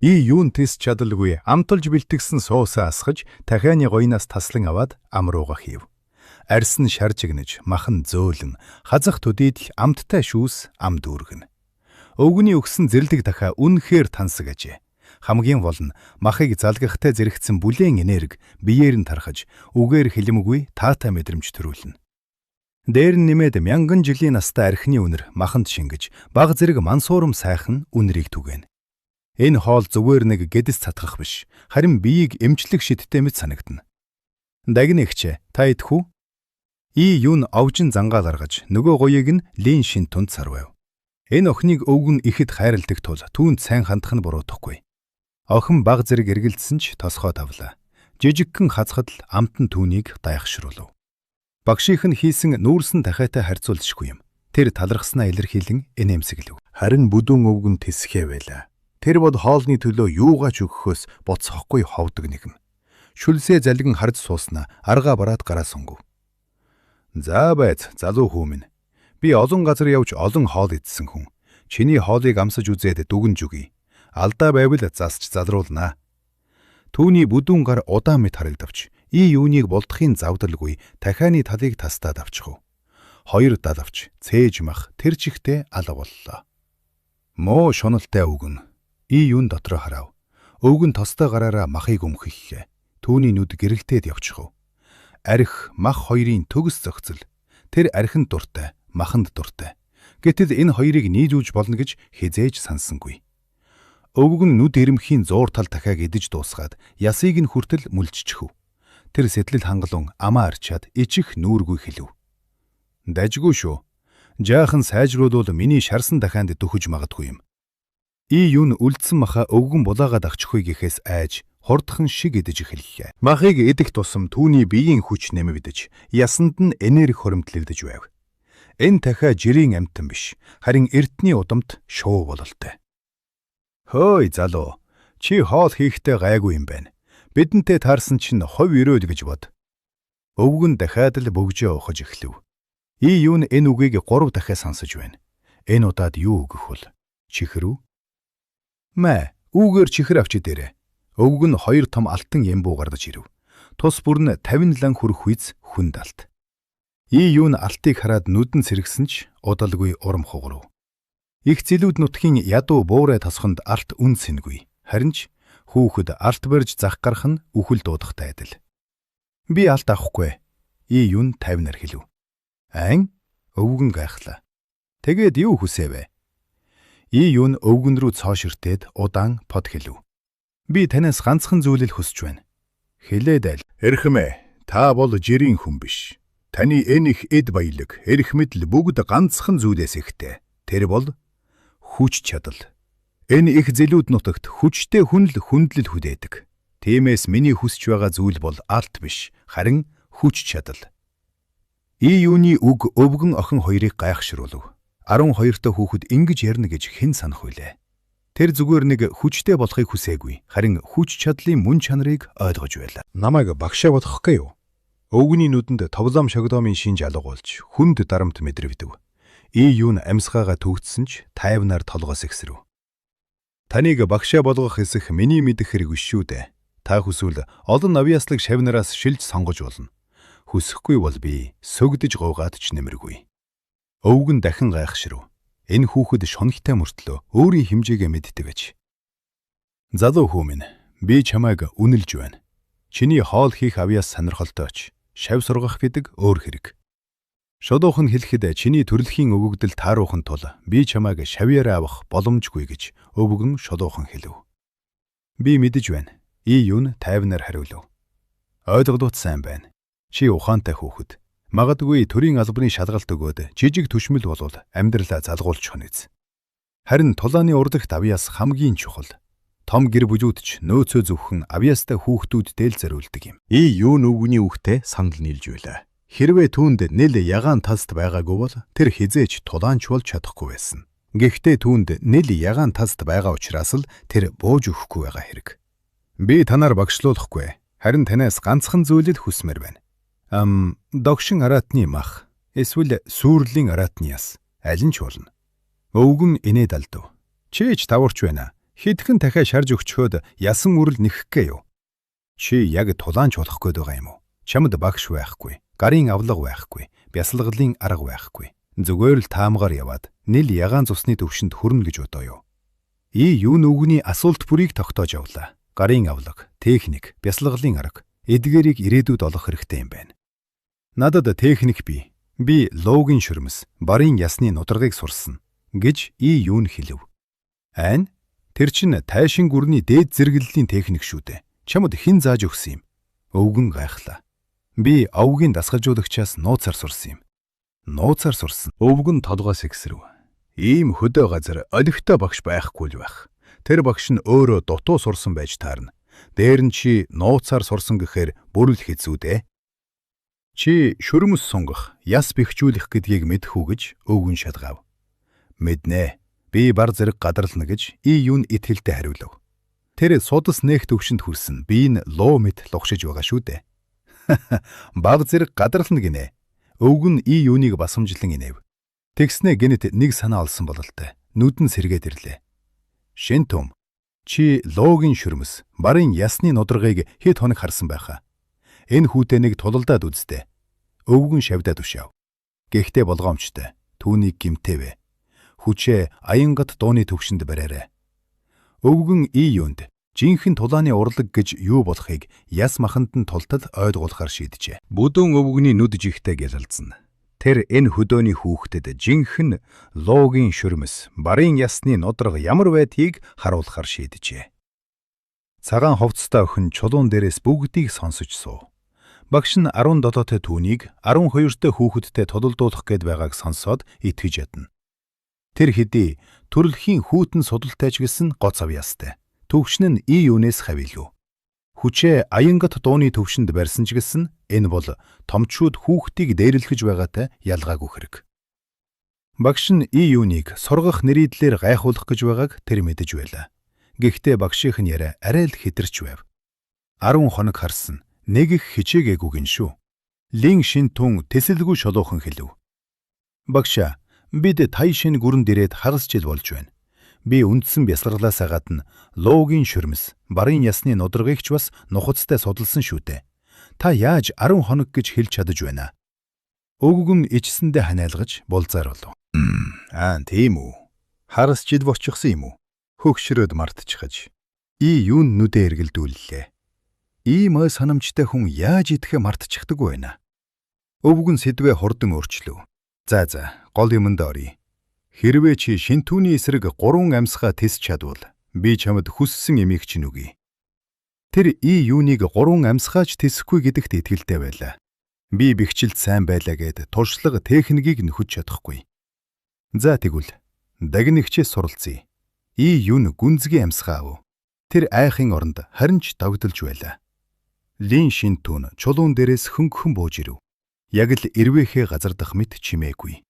И юун тэс чадалгүй амталж бэлтгэсэн соусаа асгаж тахианы гоёноос таслан аваад ам руугаа хийв. Арьс нь шаржигнаж, мах нь зөөлөн, хазах төдийд л амттай шүүс ам дүүргэнэ. Өвгөний өгсөн зэрлэг дахиа үнэхээр тансаг ажээ. Хамгийн гол нь махыг залгахтай зэрэгцсэн бүлээн энерги биеэр нь тархаж, үгээр хэлэмгүй таатай мэдрэмж төрүүлнэ. Дээр нь нэмээд мянган жилийн настай архины үнэр маханд шингэж, бага зэрэг мансуурам сайхан үнэрийг түгээнэ. Энэ хоол зүгээр нэг гэдэс цатгах биш, харин биеийг эмчлэх шидтэй мэт санагдана. Дагин эгч та идэх үү? И юун овжин зангаа гаргаж нөгөө гоёыг нь лин шин тунд сарвав. Энэ охиныг өвгөн ихэд хайрладаг тул түүнд сайн хандах нь буруутахгүй. Охин баг зэрэг эргэлдсэн ч тосгоо тавлаа. Жижигхэн хазхад л амт нь түүнийг дайхшруулв. Багшийнх нь хийсэн нүүрсэн дахиатай харьцуулшгүй юм. Тэр талархснаа илэрхийлэн инээмсэглэв. Харин бүдүүн өвгөн тэсхээ байлаа. Тэр бод хоолны төлөө юугаа ч өгөхөөс буцахгүй ховдог нэгэн. Шүлсээ залгин харж сууснаа аргаа бараад гараа сунгав. За байц залуу хүү минь. Би олон газар явж олон хоол идсэн хүн. Чиний хоолыг амсаж үзээд дүгнж өгье. Алдаа байвал засч залруулнаа. Түүний бүдүүн гар удаан мэт харагдавч и юуныг булдахын завдралгүй тахианы талыг тастаад авчихв. Хоёр дал авч цээж мах тэр чигтээ алга боллоо. Муу шуналтай өвгөн. И юун дотроо харав. Өвгөн тостой гараараа махыг өмхөллээ. Түүний нүд гэрэлтээд явчихв. Арх мах хоёрын төгс зохицол. Тэр архинд дуртай, маханд дуртай. Гэтэл энэ хоёрыг нийлүүлж болно гэж хэзээ ч сансангүй. Өвгөн нүд ирэмхийн зуур тал дахиаг идэж дуусгаад ясыг нь хүртэл мүлжчихв. Тэр сэтлэл хангалуун амаа арчаад ичих нүүргүй хэлв. Дажгүй шүү. Жаахан сайжруулвал миний шарсан дахианд дөхөж магадгүй юм. И юун үлдсэн маха өвгөн булаагаад авчихгүй гэхээс айж хурдхан шиг идэж эхэллээ. Махыг идэх тусам түүний биеийн хүч нэмэгдэж, ясанд нь энерги хуримтлагдаж байв. Энэ дахиа жирийн амьтан биш, харин эртний удамт шувуу бололтой. Хөөй залуу, чи хоол хийхдээ гайгүй юм байна. Бидэнтэй таарсан чинь хувь өрөөл гэж бод. Өвгөн дахиад л бөгжөө ухаж эхлэв. И юун энэ үгийг 3 дахиад сонсож байна. Энэ удаад юу өгөх вэ? Чихэр үү? Мэ, үүгээр чихэр авч идээрэй. Өвгөн нь хоёр том алтан ямбуу гаргаж ирэв. Тус бүр нь 50 лан хүрэх үйц хүнд алт. И юун алтыг хараад нүдэн сэргсэн ч удалгүй урам хугарав. Их зэлүүд нутгийн ядуу буурай тосгонд алт үн цэнгүй. Харин ч хүүхэд алт барьж зах гарах нь үхэл дуудахтай адил. Би алт авахгүй. И юун тайвнаар хэлв. Айн өвгөн гайхлаа. Тэгээд юу хүсэв вэ? И юун өвгөн рүү цоо ширтээд удаан под хэлв. Би танаас ганцхан зүйл л хүсэж байна. Хэлээд айл. Эрхэмээ, та бол жирийн хүн биш. Таны энэ их эд баялаг, эрх мэдэл бүгд ганцхан зүйлээс ихтэй. Тэр бол хүч чадал. Энэ их зэлүүд нутагт хүчтэй хүн л хүндлэл хүлээдэг. Тиймээс миний хүсэж байгаа зүйл бол алт биш, харин хүч чадал. И юуны үг өвгөн охин хоёрыг гайхшруулв. 12 та хүүхэд ингэж ярина гэж хэн санах вүлээ? Тэр зүгээр нэг хүчтэй болохыг хүсээгүй, харин хүч чадлын мөн чанарыг ойлгож байлаа. Намайг багшаа болгохгүй юу? Өвгөний нүдэнд товлоом шогдоомын шинж алга болж хүнд дарамт мэдрэвдэв. И юун амьсгаагаа түгдсэн ч тайвнаар толгоос ихсрэв. Таныг багшаа болгох эсэх миний мэдэх хэрэг биш шүү дээ. Та хүсвэл олон авьяаслаг шавнараас шилж сонгож болно. Хүсэхгүй бол би сөгдөж гуйгаад ч нэмэргүй. Өвгөн дахин гайхшрав. Энэ хүүхэд шунагтай мөртлөө өөрийн хэмжээгээ мэддэг аж. Залуу хүү минь, би чамайг үнэлж байна. Чиний хоол хийх авьяас сонирхолтой ч шав сургах гэдэг өөр хэрэг. Шодуухан хэлэхэд чиний төрөлхийн өгөгдөл тааруухан тул би чамайг шавьяараа авах боломжгүй гэж өвгөн шодуухан хэлв. Би мэдэж байна. И юун тайвнаар хариулв. Ойлголууд сайн байна. Чи ухаантай хүүхэд. Магадгүй төрийн албаны шалгалт өгөөд жижиг түшмэл болвол амьдралаа залгуулчих нь биз. Харин тулааны урлагт авьяас хамгийн чухал. Том гэр бүлүүд ч нөөцөө зөвхөн авьяастай хүүхдүүддээ л зориулдаг юм. И юун өвгөний үгтэй санал нийлж байлаа. Хэрвээ түүнд нэл ягаан талст байгаагүй бол тэр хэзээ ч тулаанч болж чадахгүй байсан. Гэхдээ түүнд нэл ягаан талст байгаа учраас л тэр бууж өгөхгүй байгаа хэрэг. Би танаар багшлуулахгүй. Харин танаас ганцхан зүйл л хүсмээр байна. Догшин араатны мах эсвэл сүрлийн араатны яс аль нь ч болно. Өвгөн инээд алдав. Чи ч таварч байна. Хэдхэн дахиад шарж өгчхөөд ясан үрэл нэхэхгээ юу? Чи яг тулаанч болох гээд байгаа юм уу? Чамд багш байхгүй, гарын авлага байхгүй, бясалгалын арга байхгүй. Зүгээр л таамгаар яваад нил ягаан цусны төвшөнд хүрнэ гэж бодоо юу? И юун үгний асуулт бүрийг тогтоож авлаа. Гарын авлага, техник, бясалгалын арга эдгээрийг ирээдүйд олох хэрэгтэй юм байна. Надад техник бий. Би луугийн шөрмөс, барын ясны нударгыг сурсан гэж И юун хэлв. Айн тэр чинь тайшин гүрний дээд зэрэглэлийн техник шүү дээ. Чамд хэн зааж өгсөн юм? Өвгөн гайхлаа. Би овгийн дасгалжуулагчаас нууцаар сурсан юм. Нууцаар сурсан. Өвгөн толгой сэгсрэв. Ийм хөдөө газар олигтой багш байхгүй л байх. Тэр багш нь өөрөө дутуу сурсан байж таарна. Дээр нь чи нууцаар сурсан гэхээр бүр л хэцүү дээ. Чи шөрмөс сунгах, яс бэхжүүлэх гэдгийг мэдэх үү гэж өвгөн шалгав. Мэднэ. Би бар зэрэг гадарлана гэж И юун итгэлтэй хариулав. Тэр судас нээх төвшөнд хүрсэн. Би нь луу мэт лугшиж байгаа шүү дээ. Баг зэрэг гадарлана гинэ. Өвгөн И юуныг басамжлан инээв. Тэгснээ гэнэт нэг санаа олсон бололтой. Нүд нь сэргээд ирлээ. Шинтүм чи луугийн шөрмөс, барын ясны нударгыг хэд хоног харсан байхаа. Энэ хүүтэнийг тулалдаад үздээ. Өвгөн шавьдаа тушаав. Гэхдээ болгоомжтой. Түүнийг гимтээвэ. Хүчээ аянгат дууны төвшөнд бариарай. Өвгөн И юунд жинхэнэ тулааны урлаг гэж юу болохыг яс маханд нь тултал ойлгуулахар шийджээ. Бүдүүн өвгөний нүд жихтэй гялалзана. Тэр энэ хөдөөний хүүхдэд жинхэнэ луугийн шөрмөс, барын ясны нударга ямар байдгийг харуулахар шийджээ. Цагаан хувцастай охин чулуун дээрээс бүгдийг сонсож суув. Багш нь 17-той түүнийг 12-той хүүхэдтэй тулалдуулах гээд байгааг сонсоод итгэж ядна. Тэр хэдий төрөлхийн хүйтэн судалтай ч гэсэн гоц авьяастай. Төвшин нь И юунээс хавилв. Хүчээ аянгат дууны төвшөнд барьсан ч гэсэн энэ бол томчууд хүүхдийг дээрлэхэж байгаатай ялгаагүй хэрэг. Багш нь И юуныг сургах нэрийдлээр гайхуулах гэж байгааг тэр мэдэж байлаа. Гэхдээ багшийнх нь яриа арай л хэтэрч байв. 10 хоног харсан. Нэг их хичээгээгүй гин шүү. Лин Шинтүн тэсэлгүй шолоохон хэлв. Багшаа, бид тай шин гүрэнд ирээд хагас жил болж байна. Би үндсэн бясалгалаасаа гадна луугийн шөрмөс, барын ясны нударгыг ч бас нухацтай судалсан шүү дээ. Та яаж 10 хоног гэж хэлж чадаж байна? Өвгөн ичсэндээ ханиалгаж булзаар болов. Аа, тийм үү. Харас жил бочихсон юм уу? Хөгшрөөд мартчихаж. И юун нүдэ эргэлдүүллээ. Ийм ой санамжтай хүн яаж идэхээ мартчихдаггүй байна. Өвгөн сэдвээ хурдан өөрчлөв. За за, гол юмд оръё. Хэрвээ чи шинтүүний эсрэг 3 амьсгаа тэсч чадвал би чамд хүссэн юмыг чинь өгье. Тэр И юуныг 3 амьсгаач тэсэхгүй гэдэгт итгэлтэй байлаа. Би бэхжилд сайн байлаа гэд туршлага техникийг нөхөж чадахгүй. За тэгвэл дагнигчээс суралцъя. И юун гүнзгий амьсгаа ав. Тэр айхын оронд харин ч догдолж байлаа. Лин Шинтүн чулуун дээрээс хөнгөн бууж ирэв. Яг л эрвээхээ газар дах мэт чимээгүй.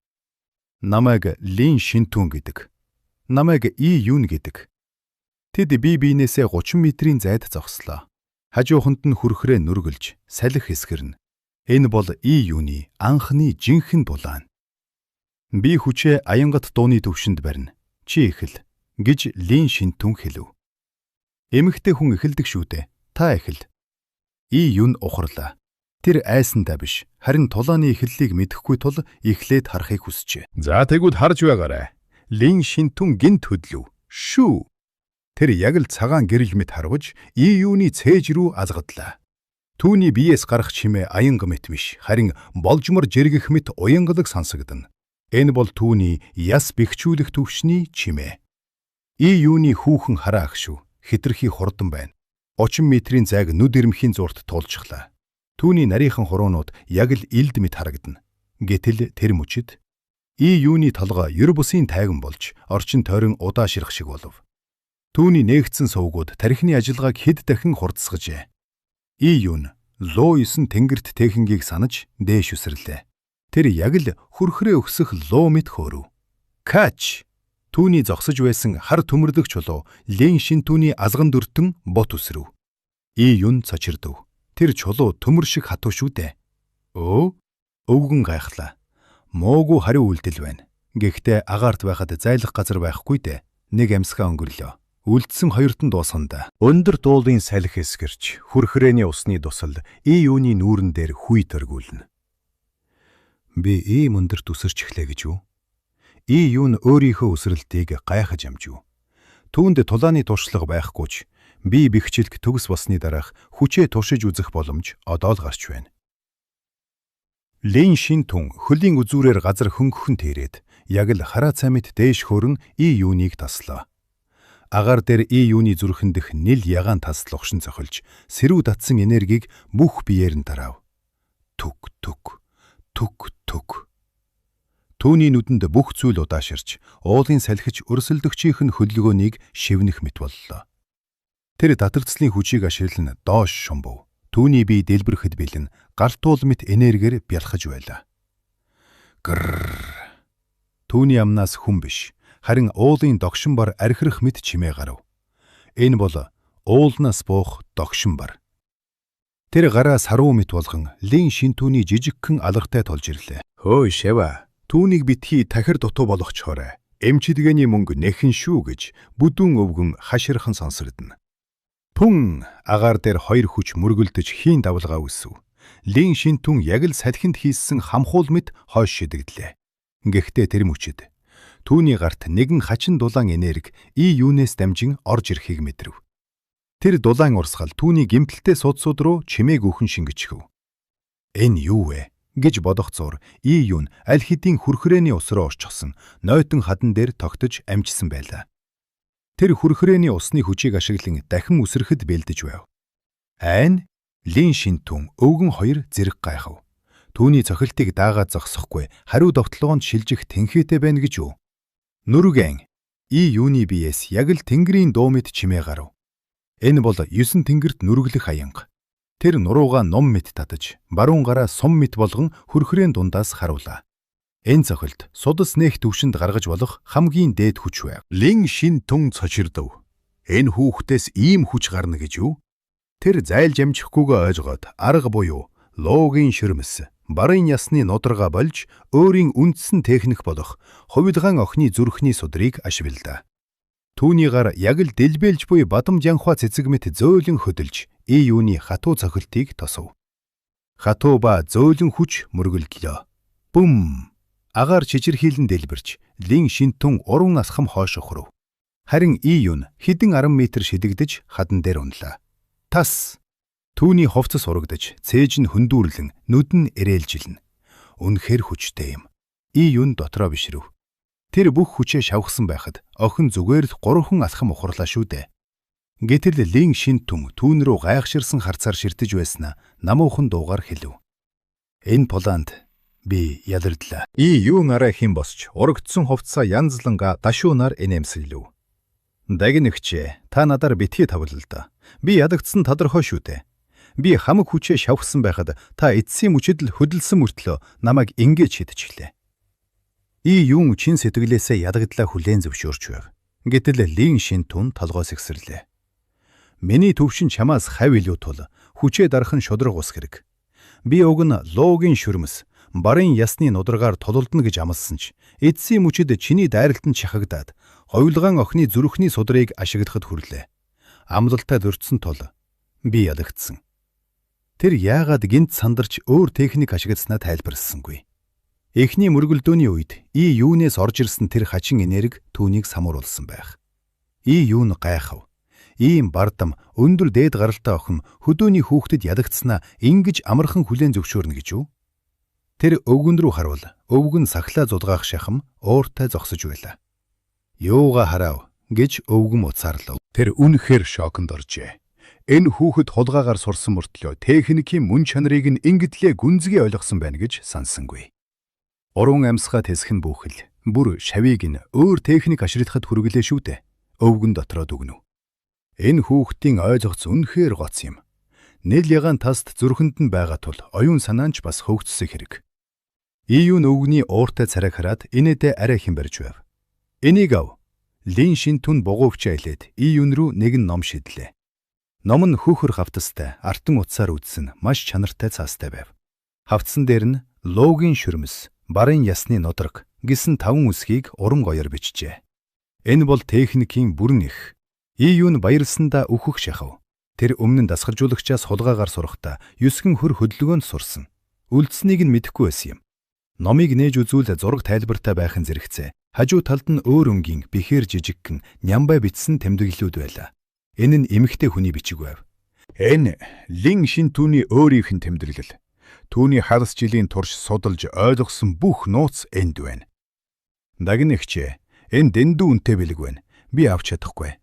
Намайг Лин Шинтүн гэдэг. Намайг И Юн гэдэг. Тэд бие биенээсээ 30 метрийн зайд зогслоо. Хажууханд нь хүрхрээ нүргэлж салхи хэсгэрнэ. Энэ бол И Юны анхны жинхэнэ тулаан. Би хүчээ аянгат дууны төвшөнд барина. Чи эхэл гэж Лин Шинтүн хэлв. Эмэгтэй хүн эхэлдэг шүү дээ. Та эхэл. И Юн ухарлаа. Тэр айсандаа биш, харин тулааны эхлэлийг мэдэхгүй тул эхлээд харахыг хүсжээ. За тэгвэл харж байгаарай. Лин Шинтүн гэнэт хөдлөв. Шүү. Тэр яг л цагаан гэрэл мэт харваж И Юны цээж рүү азгадлаа. Түүний биеэс гарах чимээ аянга мэт биш, харин болжмор жиргэх мэт уянгалаг сонсогдоно. Энэ бол түүний яс бэхжүүлэх түвшний чимээ. И Юны хүүхэн хараа ах шүү. Хэтэрхий хурдан байна. 30 метрийн зайг нүд ирмхийн зурт туулчихлаа. Түүний нарийхан хуруунууд яг л илд мэт харагдана. Гэтэл тэр мөчид И Юны толгой ер бусын тайван болж орчин тойрон удаашрах шиг болов. Түүний нээгдсэн сувгууд тархины ажиллагааг хэд дахин хурдсгажээ. И Юн луу 9 тэнгэрт техникийг санаж дээш үсрэрлээ. Тэр яг л хүрхрээ өксөх луу мэт хөөрөв. Кач! Түүний зогсож байсан хар төмөрлөх чулуу Лин Шинтүний азган дүртэн бот үсрэв. И Юн цочирдов. Тэр чулуу төмөр шиг хатуу шүү дээ. Өө? Өвгөн гайхлаа. Муугүй хариу үйлдэл байна. Гэхдээ агаарт байхад зайлах газар байхгүй дээ. Нэг амьсгаа өнгөрлөө. Үлдсэн хоёрт нь дуусгана. Өндөр дуулын салхи эсгэрч хүрхрээний усны дусал И юуны нүүрэн дээр хүй тэргүүлнэ. Би ийм өндөрт үсэрч эхлэе гэж юу? И юун өөрийнхөө үсрэлтийг гайхаж амжив. Түүнд тулааны туршлага байхгүй ч бие бэхжилг төгс болсны дараах хүчээ туршиж үзэх боломж одоо л гарч байна. Лин Шинтүн хөлийн үзүүрээр газар хөнгөхөн тэрээд яг л хараацай мэт дээш хөөрөн И юуныг таслаа. Агаар дээр И юуны зүрхэн дэх нил ягаан тас лугшин цохилж сэрүү татсан энергийг бүх биеэр нь тараав. Түк түк түк түк. Түүний нүдэнд бүх зүйл удааширч, уулын салхич өрсөлдөгчийнх нь хөдөлгөөнийг шивнэх мэт боллоо. Тэр татварцлын хүчийг ашиглан доош шумбав. Түүний бие дэлбэрэхэд бэлэн гал туул мэт энергиэр бялхаж байлаа. Грррр. Түүний амнаас хүн биш, харин уулын догшин бар архирах мэт чимээ гарав. Энэ бол уулнаас буух догшин бар. Тэр гараа саруу мэт болгон Лин Шинтүүний жижигхэн алгартай тулж ирлээ. Хөөе шава. Түүнийг битгий тахир дутуу болгочхоорой. Эмчилгээний мөнгө нэхэн шүү гэж бүдүүн өвгөн хаширхан сонсогдоно. Пүн агаар дээр хоёр хүч мөргөлдөж хийн давлгаа үсв. Лин Шинтүн яг л салхинд хийссэн хамхуул мэт хойш шидэгдлээ. Гэхдээ тэр мөчид түүний гарт нэгэн хачин дулаан энерги И юунээс дамжин орж ирэхийг мэдрэв. Тэр дулаан урсгал түүний гэмтэлтэй судсууд руу чимээгүйхэн шингэчихв. Энэ юу вэ гэж бодох зуур И юун аль хэдийн хүрхрээний ус руу орчихсон нойтон хадан дээр тогтож амжсан байлаа. Тэр хүрхрээний усны хүчийг ашиглан дахин үсрэхэд бэлдэж байв. Айн Лин Шинтүн өвгөн хоёр зэрэг гайхав. Түүний цохилтыг даагаад зогсохгүй хариу довтлогоонд шилжих тэнхээтэй байна гэж юу? Нүргэн И юуны биеэс яг л тэнгэрийн дуу мэт чимээ гарав. Энэ бол 9 тэнгэрт нүргэлэх аянга. Тэр нуруугаа ном мэт татаж, баруун гараа сум мэт болгон хүрхрээн дундаас харуулаа. Энэ цохилт судас нээх түвшинд гаргаж болох хамгийн дээд хүч байв. Лин Шинтүн цочирдов. Энэ хүүхдээс ийм хүч гарна гэж юу? Тэр зайлж амжихгүйгээ ойлгоод арга буюу луугийн ширмэс, барын ясны нударга болж өөрийн үндсэн техник болох хувилгаан охины зүрхний судрыг ашиглалаа. Түүний гар яг л дэлбэлж буй бадам жанхуа цэцэг мэт зөөлөн хөдөлж И юуны хатуу цохилтыг тосов. Хатуу ба зөөлөн хүч мөргөлдлөө. Бүм! Агаар чичирхийлэн дэлбэрч Лин Шинтүн уран асхам хойш ухрав. Харин И юун хэдэн 10 метр шидэгдэж хадан дээр унлаа. Тас! Түүний хувцас урагдаж, цээж нь хөндүүрлэн, нүд нь эрээлжилнэ. Үнэхээр хүчтэй юм. И юун дотроо бишрэв. Тэр бүх хүчээ шавхсан байхад охин зүгээр л 3 алхам ухарлаа шүү дээ. Гэтэл Лин Шинтүн түүн рүү гайхширсан харцаар ширтэж байснаа намуухан дуугаар хэлв. Энэ Поланд би ялардлаа. И юун арай хэн босч урагдсан хувцсаа янзлангаа дашуунаар инээмсэглэв. Дагнэгчээ та надаар битгий тавлалдаа. Би ядагдсан тодорхой шүү дээ. Би хамаг хүчээ шавхсан байхад та эцсийн мөчид л хөдөлсөн мөртлөө намайг ингэж шидчихлээ. И юун чин сэтгэлээсээ ядагдлаа хүлээн зөвшөөрч байв. Гэтэл Лин Шинтүн толгой сэгсэрлээ. Миний төвшин чамаас хав илүү тул хүчээ дарах нь шударга ус хэрэг. Би уг нь луугийн шүрмэс, барын ясны нударгаар тулалдана гэж амласан ч эцсийн мөчид чиний дайралтанд шахагдаад говьлгаан охины зүрхний судрыг ашиглахад хүрлээ. Амлалтай зөрчсөн тул би ялагдсан. Тэр яагаад гинт сандарч өөр техник ашигласнаа тайлбарласангүй. Эхний мөргөлдөөний үед И юунээс орж ирсэн тэр хачин энерги түүнийг самууруулсан байх. И юун гайхав. Ийм бардам өндөр дээд гаралтай охин хөдөөний хүүхдэд ядагдсанаа ингэж амархан хүлээн зөвшөөрнө гэж юу? Тэр өвгөн рүү харвал өвгөн сахлаа зулгаах шахам ууртай зогсож байлаа. Юугаа харав гэж өвгөн уцаарлав. Тэр үнэхээр шоконд оржээ. Энэ хүүхэд хулгайгаар сурсан мөртлөө техникийн мөн чанарыг нь ингэдлээ гүнзгий ойлгосон байна гэж сансангүй. Уран амьсгаа тэсэх нь бүхэл бүр шавийг нь өөр техник ашиглахад хүргэлээ шүү дээ. Өвгөн дотроо дүгнэв. Энэ хүүхдийн ойлгоц үнэхээр гоц юм. Нэл ягаан таст зүрхэнд нь байгаа тул оюун санаа нь ч бас хөгжсөн хэрэг. Июн өвгөний ууртай царайг хараад инээдээ арай хэн барьж байв. Энийг ав. Лин Шинтүн бугуй өвчөө илээд Июн рүү нэгэн ном шидлээ. Ном нь хөөхөр хавтастай, артан утсаар үдсэн маш чанартай цаастай байв. Хавтсан дээр нь луугийн шүрмэс, барын ясны нудраг гэсэн таван үсгийг уран гоёор бичжээ. Энэ бол техникийн бүрэн эрх. Ий юун баярлсандаа үхэх шахав. Тэр өмнө нь дасгалжуулагчаас хулгайгаар сурахдаа 9 хөр хөдөлгөөнд сурсан. Үлдсэнийг нь мэдэхгүй байсан юм. Номыг нээж үзвэл зураг тайлбартай байх нь зэрэгцээ. Хажуу талд нь өөр өнгийн бэхээр жижигхэн нямбай бичсэн тэмдэглэлүүд байлаа. Энэ нь эмэгтэй хүний бичиг байв. Энэ Лин Шинтүний өөрийнх нь тэмдэглэл. Түүний хагас жилийн турш судалж ойлгосон бүх нууц энд байна. Дагнэгч энэ дэндүү үнэтэй бэлэг байна. Би авч чадахгүй.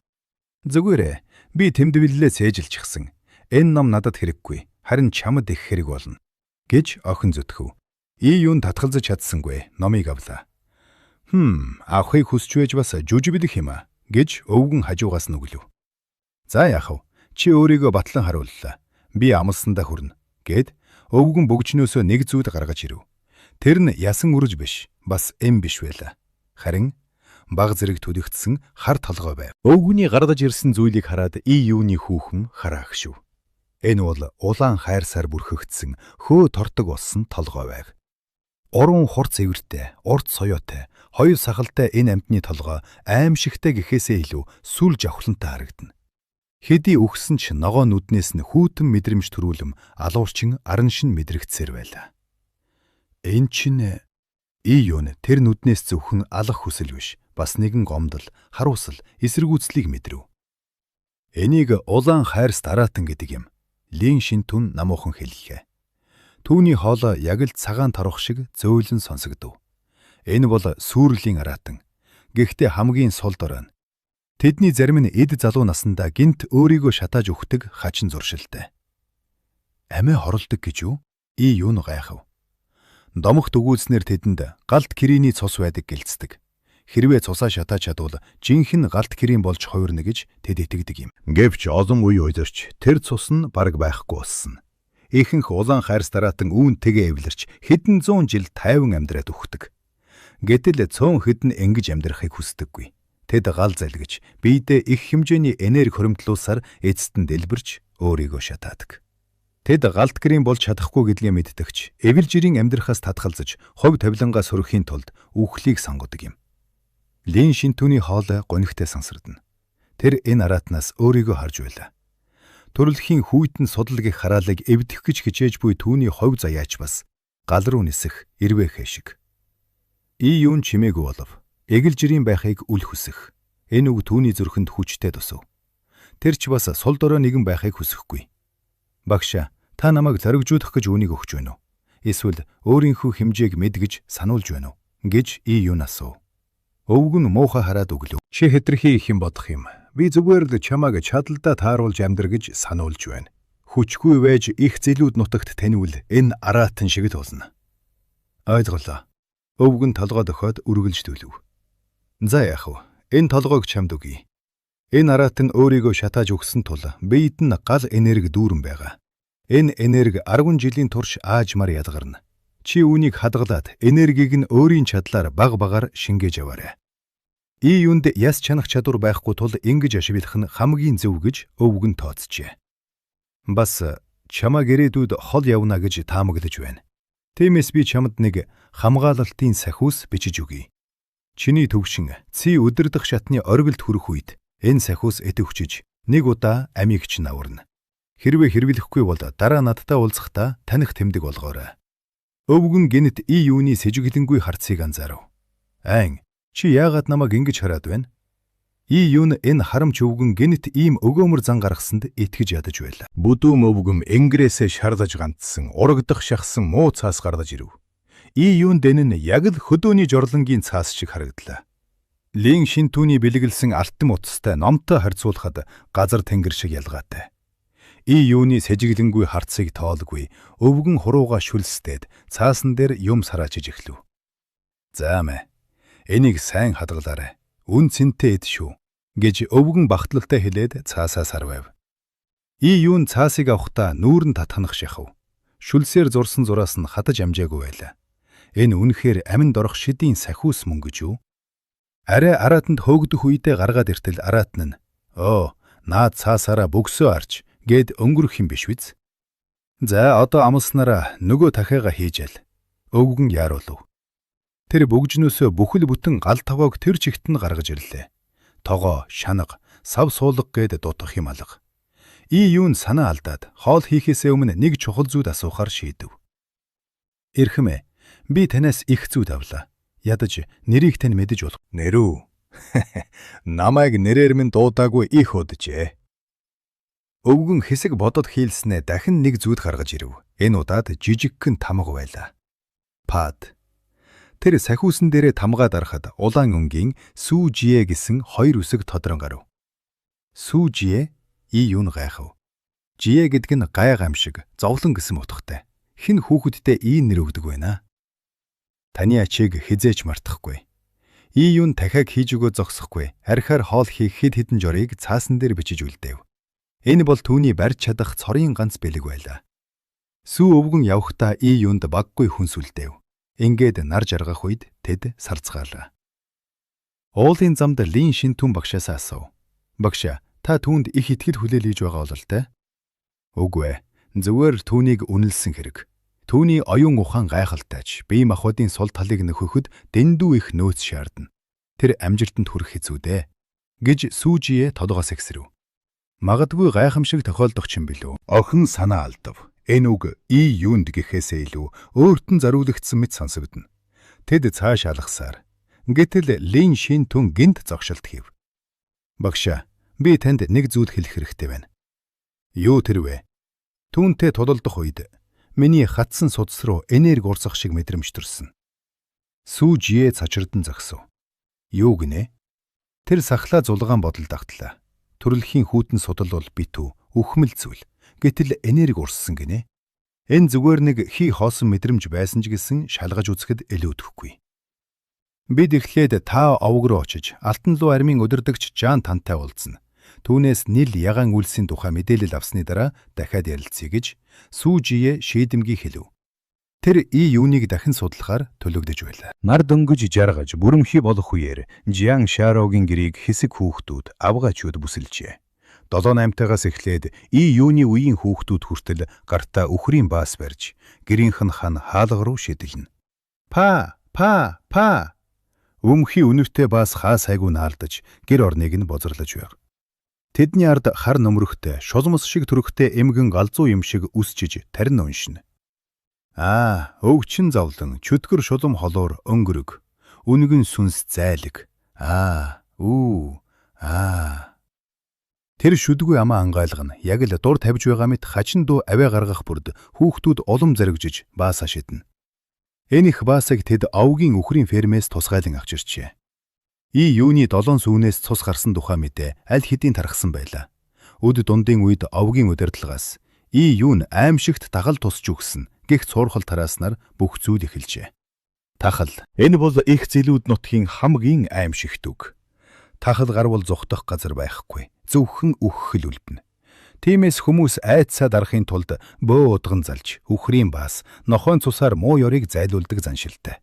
Зүгээрээ би тэмдэглэлээ цээжилчихсэн. Энэ ном надад хэрэггүй. Харин чамд их хэрэг болно гэж охин зүтгэв. Ий юун татгалзаж чадсангүй номыг авлаа. Хм, авахыг хүсч байж бас жүжиглэх юм а гэж өвгөн хажуугаас нь өглөв. За яах вэ? Чи өөрийгөө батлан харууллаа. Би амлсандаа хүрнэ гэд өвгөн бөгжнөөсөө нэг зүйл гаргаж ирэв. Тэр нь ясан үрж биш, бас эм биш байлаа. Харин баг зэрэг түлэгдсэн хар толгой байв. Өвгөний гаргаж ирсэн зүйлийг хараад Ий юуны хүүхэн хараагшив. Энэ бол улаан хайрсаар бүрхэгдсэн хөө тортог болсон толгой байв. Уран хурц эвэртэй, урт соёотой, хоёр сахалтай энэ амьтны толгой аимшигтай гэхээсээ илүү сүл жавхлантай харагдана. Хэдий үхсэн ч ногоон нүднээс нь хүйтэн мэдрэмж төрүүлэм алуурчин аран шин мэдрэгдсээр байлаа. Энэ чинь Ий юун тэр нүднээс зөвхөн алах хүсэл биш, бас нэгэн гомдол, харуусал, эсэргүүцлийг мэдрэв. Энийг улаан хайрс дараатан гэдэг юм. Лин Шинтүн намуухан хэллээ. Түүний хоолой яг л цагаан торох шиг зөөлөн сонсогдов. Энэ бол сүрлийн араатан. Гэхдээ хамгийн сул дорой нь. Тэдний зарим нь эд залуу насандаа гэнэт өөрийгөө шатааж үхдэг хачин зуршилтай. Амиа хорлодог гэж юу? Ий юун гайхав. Домогт өгүүлснээр тэдэнд галт кирины цус байдаг гэлцдэг. Хэрвээ цусаа шатааж чадвал жинхэнэ галт кирин болж хувирна гэж тэд итгэдэг юм. Гэвч олон үе уйларч тэр цус нь бараг байхгүй болсон. Ихэнх улаан хайрс дараатан үүнтэйгээ эвлэрч хэдэн зуун жил тайван амьдраад үхдэг. Гэтэл цөөн хэдэн ингэж амьдрахыг хүсдэггүй. Тэд гал залгиж, биедээ их хэмжээний энерги хуримтлуулсаар эцэст нь дэлбэрч өөрийгөө шатаадаг. Тэд галт гэрийн болж чадахгүй гэдгээ мэддэг ч эвэр жирийн амьдрахаас татгалзаж хувь тавилангаа сөрөхийн тулд үхлийг сонгодог юм. Лин Шинтүний хоолой гунигтай сансардана. Тэр энэ араатнаас өөрийгөө харж байлаа. Төрөлхийн хүйтэн судал гэх хараалыг эвдэх гэж хичээж буй түүний хувь заяач бас гал руу нисэх эрвээхэй шиг. Ий юун чимээгүй болов. Эгэл жирийн байхыг үл хүсэх. Энэ үг түүний зүрхэнд хүчтэй тусав. Тэр ч бас сул дорой нэгэн байхыг хүсэхгүй. Багшаа, та намайг зоригжуулах гэж үүнийг өгч байна уу? Эсвэл өөрийнхөө хэмжээг мэд гэж сануулж байна уу? Гэж Ий юун асуув. Өвгөн муухай хараад өглөө. Чи хэтэрхий их юм бодох юм. Би зүгээр л чамайг чадалдаа тааруулж амьдр гэж сануулж байна. Хүчгүй байж их зэлүүд нутагт танивал энэ араатан шиг л болно. Ойлголоо. Өвгөн толгой дохиод үргэлж төлөв. За яах вэ? Энэ толгойг чамд өгье. Энэ араат нь өөрийгөө шатааж өгсөн тул биед нь гал энерги дүүрэн байгаа. Энэ энерги 10 жилийн турш аажмаар ялгарна. Чи үүнийг хадгалаад энергийг нь өөрийн чадлаар баг багаар шингээж яваарай. Ий юунд яс чанах чадвар байхгүй тул ингэж ашиглах нь хамгийн зөв гэж өвгөн тооцжээ. Бас чамайг ирээдүйд хол явна гэж таамаглаж байна. Тиймээс би чамд нэг хамгаалалтын сахиус бичиж өгье. Чиний төвшин ци удирдах шатны оргилд хүрэх үед энэ сахиус идэвхжиж нэг удаа амийг чинь аварна. Хэрвээ хэрэглэхгүй бол дараа надтай уулзахдаа таних тэмдэг болгоорой. Өвгөн гэнэт Ий юуны сэжиглэнгүй харцыг анзаарав. Айн, чи яагаад намайг ингэж хараад байна? Ий юун энэ харамч өвгөн гэнэт ийм өгөөмөр зан гаргасанд итгэж ядаж байлаа. Бүдүүм өвгөн энгэрээсээ шарлаж гантсан, урагдах шахсан муу цаас гаргаж ирэв. Ий юунд энэ нь яг л хөдөөний жорлонгийн цаас шиг харагдлаа. Лин Шинтүний бэлэглэсэн алтан утастай номтой харьцуулахад газар тэнгэр шиг ялгаатай. Ий юуны сэжиглэнгүй харцыг тоолгүй өвгөн хурууга шүлсдээд цаасан дээр юм сараачиж эхлэв. За мэ. Энийг сайн хадгалаарай. Үнэ цэнтэй эд шүү гэж өвгөн багтлалтай хэлээд цаасаа сарвайв. Ий юун цаасыг авахдаа нүүр нь татханах шахав. Шүлсээр зурсан зураас нь хатаж амжаагүй байлаа. Энэ үнэхээр аминд орох шидийн сахиус мөн гэж юу? Арай араатанд хөөгдөх үедээ гаргаад иртэл араатан нь "Оо, наад цаасаараа бөгсөө арч" гээд өнгөрөх юм биш биз? За одоо амласнараа нөгөө тахиага хийж аль. Өвгөн яаруулв. Тэр бөгжнөөсөө бүхэл бүтэн гал тогоог тэр чигт нь гаргаж ирлээ. Тогоо, шанага, Сав суулга гээд дутах юм алга. И юун санаа алдаад хоол хийхээсээ өмнө нэг чухал зүйл асуухаар шийдэв. Эрхэм ээ, би танаас их зүйл авлаа. Ядаж нэрийг тань мэдэж болох. Нэрүү. Намайг нэрээр минь дуудаагүй их уджээ. Өвгөн хэсэг бодод хийлснээ дахин нэг зүйл гаргаж ирэв. Энэ удаад жижигхэн тамга байлаа. Пад. Тэр сахиусан дээрээ тамгаа дарахад улаан өнгийн Сүү Жие гэсэн хоёр үсэг тодрон гарав. Сүү Жие и юун гайхав. Жие гэдэг нь гай гамшиг, зовлон гэсэн утгатай. Хэн хүүхэддээ ийм нэр өгдөг вэ? Таны ачийг хэзээ ч мартахгүй. И юун дахиад хийж өгөө зогсохгүй. Архиар хоол хийх хэд хэдэн жорыг цаасан дээр бичиж үлдээв. Энэ бол түүний барьж чадах цорын ганц бэлэг байлаа. Сүү өвгөн явхдаа и юунд баггүй хүнс үлдээв. Ингээд нар жаргах үед тэд сарцгаалаа. Уулын замд Лин Шинтүн багшаасаа асуув. Багшаа, та түүнд их итгэл хүлээлгэж байгаа бололтой? Үгүй ээ. Зүгээр түүнийг үнэлсэн хэрэг. Түүний оюун ухаан гайхалтайч бие махбодын сул талыг нөхөхөд дэндүү их нөөц шаардна. Тэр амжилтанд хүрэх хэцүү дээ гэж Сүүжие толгоос ихсрэв. Магадгүй гайхамшиг тохиолдох ч юм билүү. Охин санаа алдав. Энэ үг и юунд гэхээсээ илүү өөрт нь зориулагдсан мэт сонсогдоно. Тэд цааш алгасаар. Гэтэл Лин шин түн гэнэт зогшилт хийв. Багшаа, би танд нэг зүйл хэлэх хэрэгтэй байна. Юу тэр вэ? Түүнтэй тулалдах үед миний хатсан судас руу энерги урсах шиг мэдрэмж төрсөн. Сүү Жие цочирдон зогсов. Юу гинэ? Тэр сахлаа зулгаан бодолд агтлаа. Төрөлхийн хүйтэн судал бол битүү, үхмэл зүйл. Гэтэл энерги урссан гинэ. Энэ зүгээр нэг хий хоосон мэдрэмж байсан ч гэсэн шалгаж үзэхэд илүүдэхгүй. Бид эхлээд та овог руу очиж Алтан луу армийн удирдагч Жан Тантай уулзна. Түүнээс Нил ягаан үйлсийн тухай мэдээлэл авсны дараа дахиад ярилцъя гэж Сүү Жие шийдэмгий хэлэв. Тэр и юуныг дахин судлахаар төлөгдөж байлаа. Нар дөнгөж жаргаж бүрэмхий болох үеэр Жиан Шарогийн гэрийг хэсэг хүүхдүүд, авгайчууд бүсэлжээ. 7 8-тайгаас эхлээд и юуны үеийн хүүхдүүд хүртэл гартаа үхрийн баас барьж, гэрийнх нь хан хаалга руу шидэлнэ. Па па па Өмхий үнэртэй баас хаа сайгүй наалдаж гэр орныг нь бозрлож байв. Тэдний ард хар нөмрөхтэй, шулмас шиг төрхтэй эмгэн галзуу юм шиг үсчиж тарин уншина. Аа, өвчин зовлон, чөтгөр шулам холуур өнгөрөг. Үнэгэн сүнс зайлаг. Аа, үү, аа. Тэр шүдгүй амаа ангайлгана. Яг л дур тавьж байгаа мэт хачин дуу авиа гаргах бүрд хүүхдүүд улам зоригжиж баасаа шиднэ. Энэ их баасыг тэд овгийн үхрийн фермээс тусгайлан авч иржээ. И юуны долоон сүүнээс цус гарсан тухай мэдээ аль хэдийн тархсан байлаа. Үд дундын үед овгийн удирдлагаас И юун аймшигт тахал тусч өгсөн гэх цуурхал тарааснаар бүх зүйл эхэлжээ. Тахал. Энэ бол их зэлүүд нутгийн хамгийн аимшигт үг. Тахал гарвал зугтах газар байхгүй. Зөвхөн үхэх л үлдэнэ. Тиймээс хүмүүс айдсаа дарахын тулд бөө удган залж, үхрийн баас, нохойн цусаар муу ёрыг зайлуулдаг заншилтай.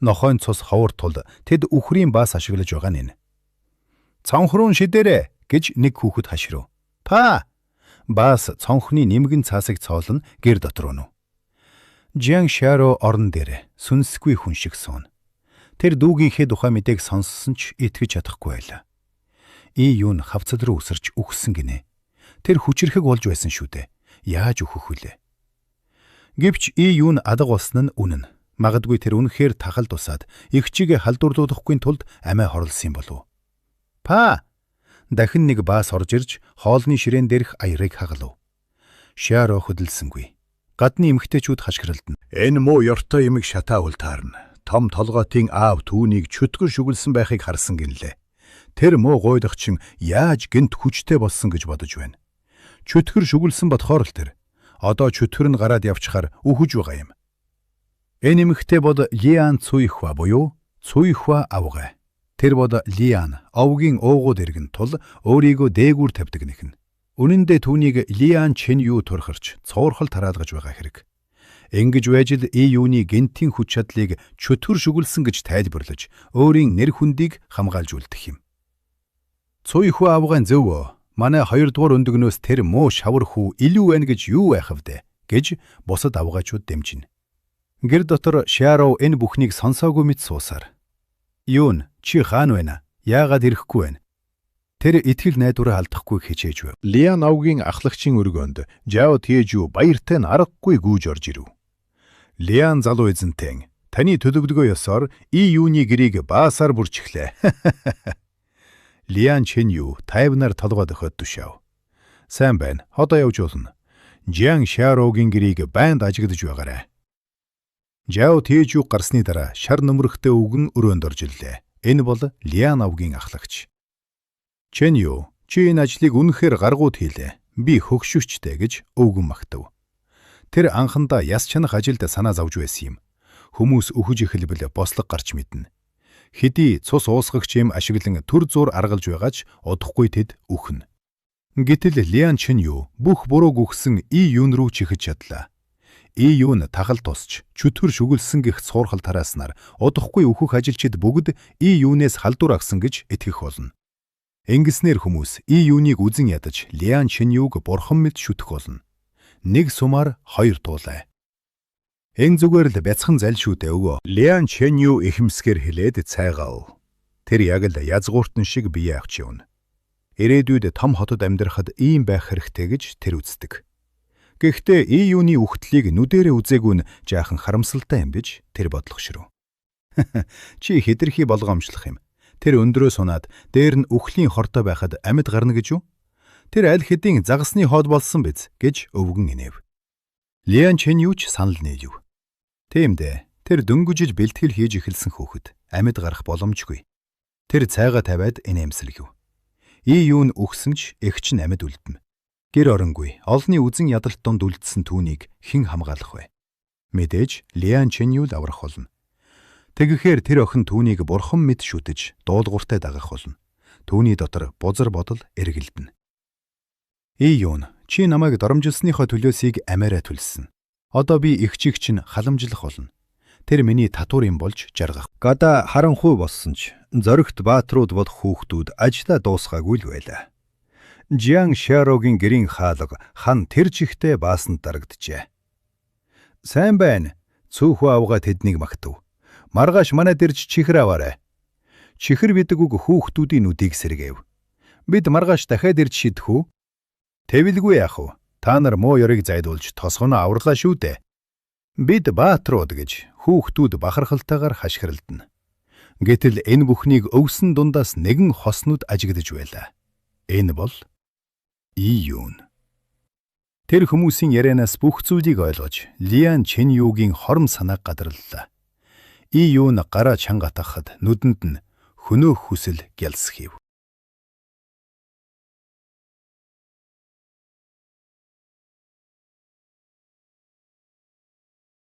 Нохойн цус ховор тул тэд үхрийн баас ашиглаж байгаа нь энэ. Цонхруу шидээрэ гэж нэг хүүхэд хашрав. Па! Баас цонхны нэмгэн цаасыг цоолно гэр дотор унав. Жан Шаро орон дээр сүнсгүй хүн шиг сууна. Тэр дүүгийнхээ тухай мэдээг сонссон ч итгэж чадахгүй байлаа. И юун хавцал руу үсэрч үхсэн гинэ. Тэр хүчирхэг болж байсан шүү дээ. Яаж үхэх вүлээ? Гэвч и юун алга болсон нь үнэн. Магадгүй тэр үнэхээр тахал тусаад эгчийгээ халдварлуулахгүй тулд амиа хорлосон юм болов уу? Па! Дахин нэг баас орж ирж хоолны ширээн дээрх аярыг хагалав. Шаро хөдөлсөнгүй. Гадны эмэгтэйчүүд хашгиралдана. Энэ муу ёртой юмыг шатаавал таарна. Том толгойтын аав түүнийг чөтгөр шүглэсэн байхыг харсан гинлээ. Тэр муу гуйлагчин яаж гэнэт хүчтэй болсон гэж бодож байна. Чөтгөр шүглэсэн бодохоор л тэр. Одоо чөтгөр нь гараад явчихаар үхэж байгаа юм. Энэ эмэгтэй бол Лиан Цуйхва буюу Цуйхва авгай. Тэр бол Лиан овгийн уугуул иргэн тул өөрийгөө дээгүүр тавьдаг нэгэн. Үнэн дээр түүнийг Лиан Чин Ю турхирч цуурхал тараалгаж байгаа хэрэг. Ингэж байж л И юуны гэнэтийн хүч чадлыг чөтгөр шүглэсэн гэж тайлбарлаж өөрийн нэр хүндийг хамгаалж үлдэх юм. Цуйхва авгайн зөв манай хоёрдугаар өндөгнөөс тэр муу шавар хүү илүү байна гэж юу байх вэ гэж бусад авгайчууд дэмжинэ. Гэр дотор Шаров энэ бүхнийг сонсоогүй мэт суусаар. Юун чи хаана байна? Яагаад ирэхгүй байна? Тэр итгэл найдвараа алдахгүй хичээж байв. Лиан овгийн ахлагчийн өргөөнд Жао Тэжүү баяртай нь аргагүй гүйж орж ирэв. Лиан залуу эзэнтэй таны төлөвлөгөө ёсоор И юуны гэрийг баасаар бүрчихлээ. Лиан Чен Ю тайвнаар толгой дохиод тушаав. Сайн байна. Одоо явж болно. Жиан Шарогийн гэрийг байнд ажиглаж байгаарай. Жао Тэжүү гарсны дараа шар нөмрөхтэй өвгөн өрөөнд орж ирлээ. Энэ бол Лиан овгийн ахлагч. Чен Ю, чи энэ ажлыг үнэхээр гаргууд хийлээ. Би хөгшөрчтэй гэж өвгөн магтав. Тэр анхандаа яс чанах ажилд санаа зовж байсан юм. Хүмүүс үхэж эхэлбэл бослого гарч мэднэ. Хэдий цус уусгагч юм ашиглан түр зуур аргалж байгаа ч удахгүй тэд үхнэ. Гэтэл Лиан Чен Ю бүх бурууг үхсэн И Юн рүү чихэж чадлаа. И Юн тахал тусч чөтгөр шүглэсэн гэх цуурхал тарааснаар удахгүй үхэх ажилчид бүгд И Юнээс халдвар авсан гэж итгэх болно. Ингэснээр хүмүүс И Юныг үзен ядаж Лиан Чен Юг бурхан мэд шүтэх болно. Нэг сумаар хоёр туулай. Энэ зүгээр л бяцхан зал шүү дээ өвөө. Лиан Чен Ю ихэмсгээр хэлээд цайгаа. Тэр яг л язгууртан шиг бие авч явна. Ирээдүйд том хотод амьдрахад ийм байх хэрэгтэй гэж тэр үздэг. Гэхдээ И Юны үхтлийг нүдэрээ үзээгүй нь жаахан харамсалтай юм гэж тэр бодлогошров. Чи хэтэрхий болгоомжлох юм. Тэр өндрөө сунаад дээр нь үхлийн хортой байхад амьд гарна гэж үү? Тэр аль хэдийн загасны хоод болсон биз гэж өвгөн инээв. Лиан Чен юу ч санал нийлэв. Тийм дээ. Тэр дөнгөжиж бэлтгэл хийж эхэлсэн хүүхэд амьд гарах боломжгүй. Тэр цайгаа тавиад инээмсэрлэв. И юун үхсэн ч эгч нь амьд үлдэнэ. Гэр оронгүй олонний үзэн ядалт донд үлдсэн түүнийг хэн хамгаалах вэ? Мэдээж Лиан Чен юу л аврах болно. Тэгэхээр тэр охин түүнийг бурхан мэд шүтэж дуулууртай дагах болно. Түүний дотор бузар бодол эргэлдэнэ. И юун чи намайг доромжилсныхоо төлөөсийг амиараа төлсөн. Одоо би эгчийг чинь халамжлах болно. Тэр миний татвар юм болж жаргах. Гадаа харанхуй болсон ч зоригт бааtruуд болох хүүхдүүд ажлаа дуусгаагүй л байлаа. Жиан Шарогийн гэрийн хаалга хан тэр чигтээ баасанд дарагджээ. Сайн байна. Цөөхөө авгаа тэднийг магтав. Маргааш манад ирж чихэр аваарай. Чихэр бидэг үг хүүхдүүдийн нүдийг сэргээв. Бид маргааш дахиад ирж шидэх үү? Тэвэлгүй яах вэ? Та нар муу ёрыг зайдуулж тосгоно аварлаа шүү дээ. Бид бааtruуд гэж хүүхдүүд бахархалтайгаар хашгиралдана. Гэтэл энэ бүхнийг өвсөн дундаас нэгэн хоснууд ажигдаж байлаа. Энэ бол Июн. Тэр хүмүүсийн ярианаас бүх зүйлийг ойлгож, Лиан Чен Югийн хором санааг гадарлалаа. Июн гараа чанга атгахад нүдэнд нь хөнөөх хүсэл гялсхийв.